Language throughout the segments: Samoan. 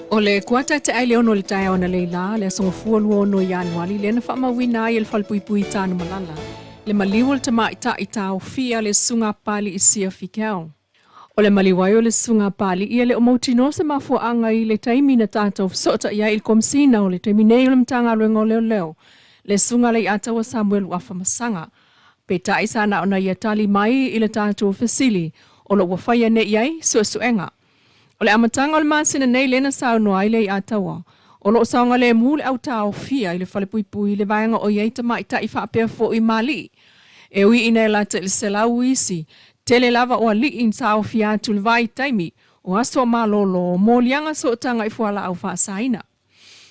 O le kuata te ai le 6 i le taeao analeila, le Aso Gafua 26 Ianuari lea na faamauina ai e le Falepuipui i Tanumalala le maliu o le tamaitai taofia le Susuga a Papalii Sia Fikel. O le maliu ai o le Susuga a Papalii e le o mautinoa se mafuaaga i le taimi na tatou fesootai ai i le Komesina o le taimi nei o le Matagaluega o Leoleo, le Susuga a Leiataua Samuelu Afamasaga. Peitai sa na ona ia tali mai i le tatou fesili o lo o ua faia nei i ai suesuega. O le amataga o le masina nei lea na saunoa ai Leiataua, o lo o saogalemu le au taofia i le falepuipui i le vaega o i ai tamaitai faapea foi ma alii. E ui ina e lata i le 100 isi, tele lava o alii na taofia atu i le vaitaimi o aso malolo o moliaga sootaga i fualaau faasaina.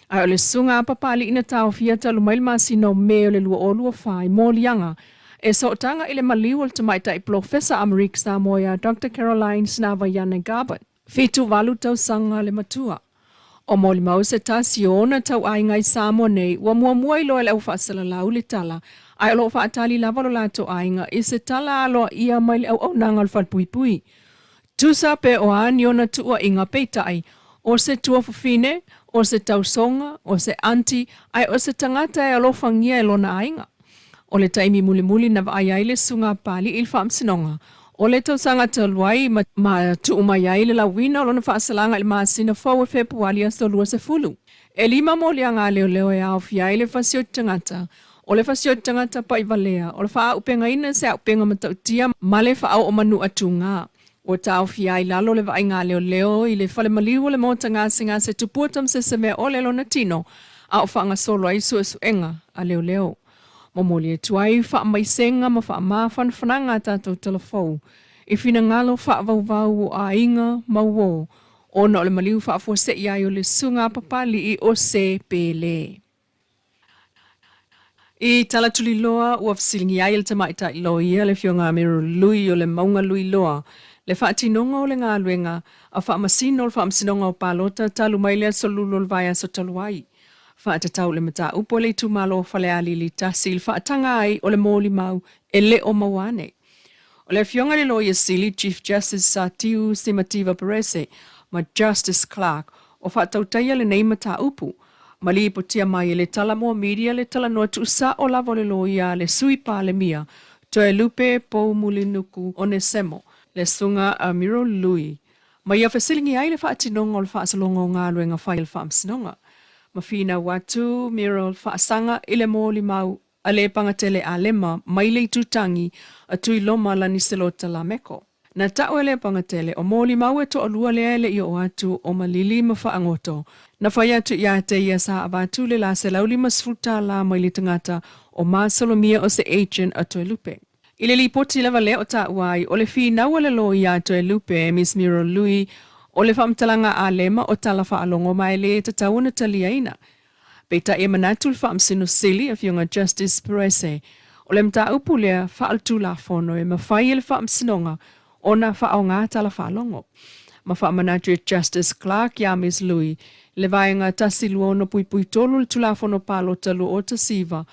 Ae o le susuga a Papalii na taofia talu mai le masina o Me o le 2024 i moliaga e sootaga i le maliu o le tamaitai Polofesa Amerika Samoa ia Doctor Caroline Sinavaiana Gabbard. 78 tausaga le matua. O molimau se tasi o ona tauaiga i Samoa nei ua muamua iloa e le aufaasalalau le tala, ae o lo o faatali lava lo latou aiga i se tala aloaia mai le auaunaga o le falepuipui. Tusa pe o a ni ona tuuaiga peitai, o se tuafafine, o se tausoga, o se aunty, ae o se tagata e alofagia e lona aiga. O le taimi mulimuli na vaai ai le Susuga a Papalii i le Faamasinoga, o le tausaga talu ai ma ma tuu mai ai le lauina o lona faasalaga i le masina fou e Fepuali aso 20. E lima moliaga a leoleo e aofia ai le fasioti tagata, o le fasioti tagata pa'ivalea, o le faaaupegaina se auupega matautia ma le faaoomanu'a tugā. Ua taofia ai lalo le vaaiga a leoleo i le fale maliu o le Maota Gasegase Tupua Tamasese-Meaole lona tino a o faagasolo ai suesuega a leoleo. Momoli atu ai faamaisega ma faamafanafanaga a tatou talafou i finagalo faavauvau o aiga ma uo ona o le maliu faafuasei ai o le Susuga a Papalii o se Pele. I Talatuliloa ua fesiligia ai e le tamaitai loia le Afioga Amiru Lui o le Mauga Luiloa le faatinoga o le galuega a faamasino o le Faamasinoga o Palota talu mai le aso Lulu o le vaiaso talu ai. Faatatau le mataupu a le itumalo o Falealili 1 i le faataga ai o le molimau e le o maua ane. O le Afioga i le Loia Sili, Chief Justice Satiu Simativa Perese ma Justice Clark o faatautaia lenei mataupu. Ma lipotia mai e le Talanoa Media le talanoa tuusao lava o le loia a le Sui Palemia, Toelupe Poumulinuku Onesemo, le Susuga a Miro Lui, ma ia fesiligia ai le faatinoga o le faasologa o galuega fai a le Faamasinoga. Ma finau atu Miro faasaga i le molimau a le Pagatele Alema mai le Itutangi a Tuiloma Laniselota Lameko. Na ta'u e le Pagatele o molimau e toalua lea e le i oo atu o Malili ma Faagoto. Na fai atu ia te ia sa avatu le la $150 mai le tagata o masalomia o se agent a Toelupe. I le lipoti lava lea o taua ai o le finau a le loia a Toelupe, Miss Muriel Lui, o le faamatalaga Alema o tala faalogo ma e le tatau ona taliaina. Peitai e manatu le Faamasino Sili, Afioga Justice Perese, o le mataupu lea faaletulafono e mafai e le Faamasinoga ona faaaoga tala faalogo. Ma faamanatu e Justice Clark iā Ms Lui le Vaega 126.3 o le Tulafono Palota 2019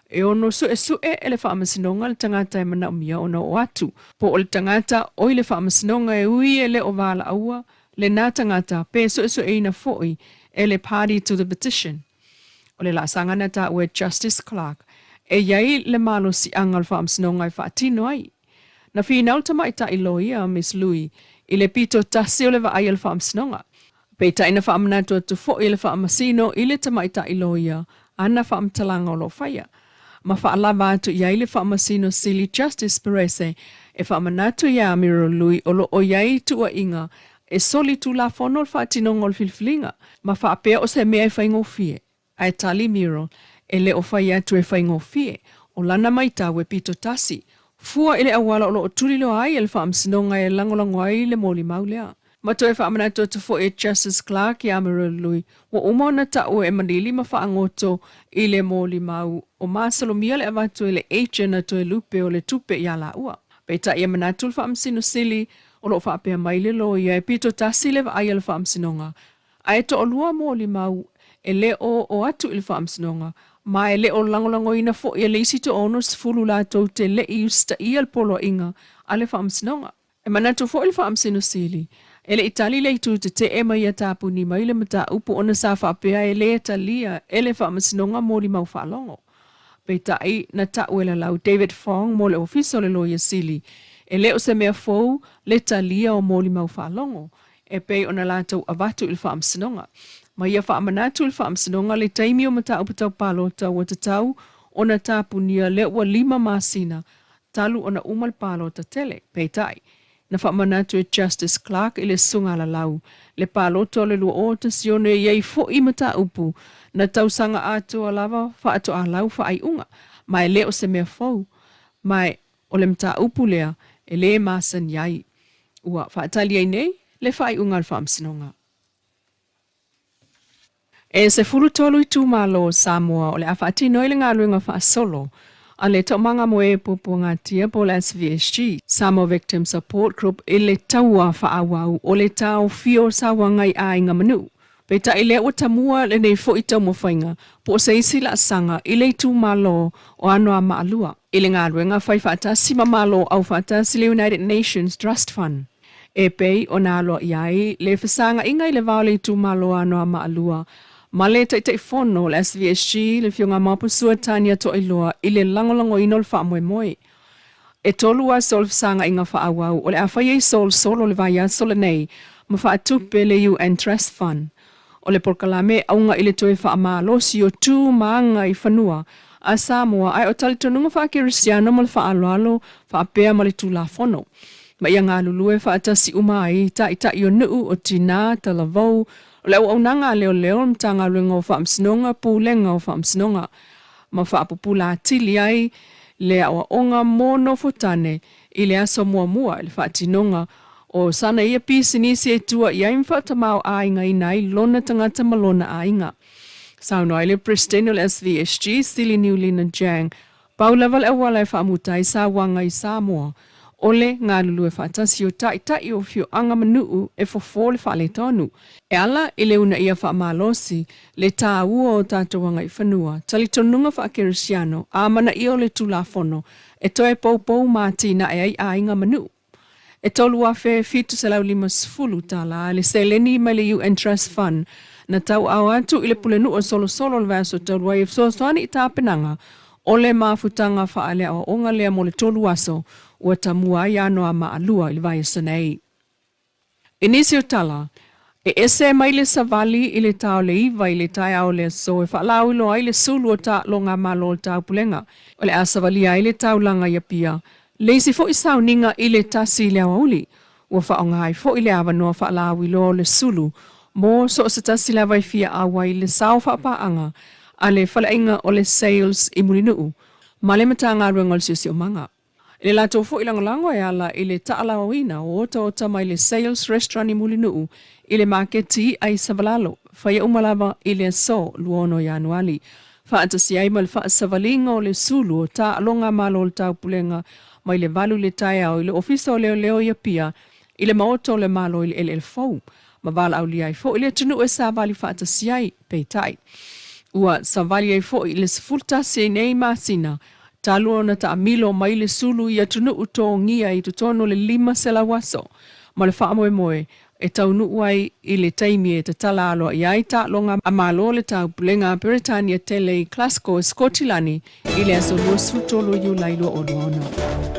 e ono suesue e le Faamasinoga le tagata e manaomia ona oo atu, po o le tagata o i le Faamasinoga e ui e le o valaauina lena tagata pe suesueina foi e le party to the petition. O le laasaga na taua e Justice Clark e i ai le malosiaga o le Faamasinoga e faatino ai. Na finau le tamaitai loia Miss Lui i le pito tasi o le vaai a le Faamasinoga. Peitai na faamanatu atu foi e le Faamasino i le tamaitai loia ana faamatalaga o lo o faia, ma faalava atu i ai le Faamasino Sili Justice Perese e faamanatu iā Muriel Lui o lo o i ai tuuaiga e soli tulafono le faatinoga o le filifiliga, ma faapea o se mea e faigofie. Ae tali Muriel, e le o fai atu e faigofie, o lana maitau e pito tasi, fua i le auala o lo o tuliloa ai e le Faamasinoga e lagolago ai le molimau lea. Ma toe faamanatu atu foi e Justice Clark iā Muriel Lui, ua uma ona taua e Malili ma Faagoto i le molimau o masalomia le avatu e le agent a Toelupe o le tupe iā laua. Peitai e manatu le Faamasino Sili o lo o faapea mai le loia e pito tasi le vaai a le Faamasinoga ae toalua molimau e le o oo atu i le Faamasinoga ma e le o lagolagoina foi e le isi toa-60 latou te le i usitaia le poloaiga a le Faamasinoga. E manatu foi le Faamasino Sili, E le i tali le itu tetee ma ia tapuni mai le mataupu ona sa faapea e lē talia e le Faamasinoga molimau faalogo. Peitai, na ta'u e lalau David Fong mo le Ofisa o le Loia Sili, e le o se mea fou le talia o molimau faalogo e pei ona latou avatu i le Faamasinoga. Ma ia faamanatu i le Faamasinoga le taimi o mataupu tau palota ua tatau ona tapunia lea ua 5 masina talu ona uma le palota tele. Peitai, na faamanatu e Justice Clark i le Susuga Lalau le palota o le 2016 e i ai fo'i mataupu na tausaga atoa lava faatoalau faaiuga, ma e le o se mea fou, ma o le mataupu lea e lē masani ai. Ua faatali ai nei le faaiuga a le Faamasinoga. E 13 itumalo o Samoa o le a faatino ai le galuega faasolo a le Toomaga mo e Puapuagatia po o le SVSG, Samoa Victim Support Group, i le taua faaauau o le taofia o sauaga i aiga ma nuu. Peitai lea ua tamua lenei fo'i taumafaiga po o se isi laasaga i le itumalo o Anoamaa 2 i le galuega fai faatasi ma Malo Aufaatasi le United Nations Trust Fund. E pei ona aloaia ai le fesaga'iga i le va o le itumalo o Anoamaa 2 ma le Taitaifono o le SVSG, le Afioga Maopusua Tania Toailoa, i le lagolagoina o le faamoemoe. E 3 aso o le fesaga'iga faaauau o le a fai ai solosolo le vaiaso lenei ma faatupe le UN Trust Fund. O le polokalame e auga i le toe faamalosi o tu ma aga i fanua a Samoa ae o talitonuga faakerisiano ma le faaaloalo faapea ma le Tulafono. Ma ia galulue faatasi uma ai ta'ita'i o nuu, o tinā, talavou, o le auaunaga a leoleo, le Matagaluega o Faamasinoga, Pulega o Faamasinoga, ma faapupula atili ai le aoaoga mo nofotane i le aso muamua i le faatinoga o sana ia pisinisi e tua i ai ma faatamaoaigaina ai lona tagata ma lona aiga. Saunoa ai le Peresetene o le SVSG, Sili Niulina Jang, pau lava le auala e faamuta ai sauaga i Samoa, o le galulue faatasi o ta'ita'i o afioaga ma nuu e fofo le faaletonu. E ala i le uunaia faamalosi le tāua o tatou agaifanua, talitonuga faakerisiano, amanaia o le Tulafono e toe poupou ma atinae ai aiga ma nuu. E $3,750 le seleni mai le UN Trust Fund na tauaao atu i le pulenuu o Solosolo i le vaiaso talu ai e fesoasoani i tapenaga o le mafutaga faaleaoaoga lea mo le 3 aso ua tamua ai Anoamaa 2 i le vaiaso nei. I nisi o tala, e ese mai le savali i le tā o le 9 i le taeao o le aso e faalauiloa ai le sulu o taaloga a Malo o le Taupulega. O le a savalia ai le taulaga i Apia, le isi fo'i sauniga i le 1 i le aoauli. Ua faaaoga ai fo'i le avanoa faalauiloa o le sulu mo so o se tasi lava e fia auai i le sao faapaaga a le faleaiga o le Sales i Mulinuu ma le Matagaluega o le Siosiomaga. I le latou fo'i lagolago e ala i le taalaoina o otaota mai le Sales Restaurant i Mulinuu i le maketi i'a i Savalalo, faia uma lava i le aso 26 Ianuali, faatasi ai ma le faasavaliga o le sulu o taaloga a Malo o le Taupulega mai le 8 i le taeao i le Ofisa o Leoleo i Apia i le Maota o le Malo i le Eleele Fou, ma valaaulia ai fo'i le atunuu e savali faatasi ai. Peitai, ua savali ai fo'i i le 11 ai nei masina talu ona taamilo mai le sulu i atunuu togia i totonu o le 500 aso ma le faamoemoe e taunuu ai i le taimi e tatala aloaia ai taaloga a Malo o le Taupulega a Peretania tele i Glasgow i Sikotilani i le aso 23 Iulai 2026.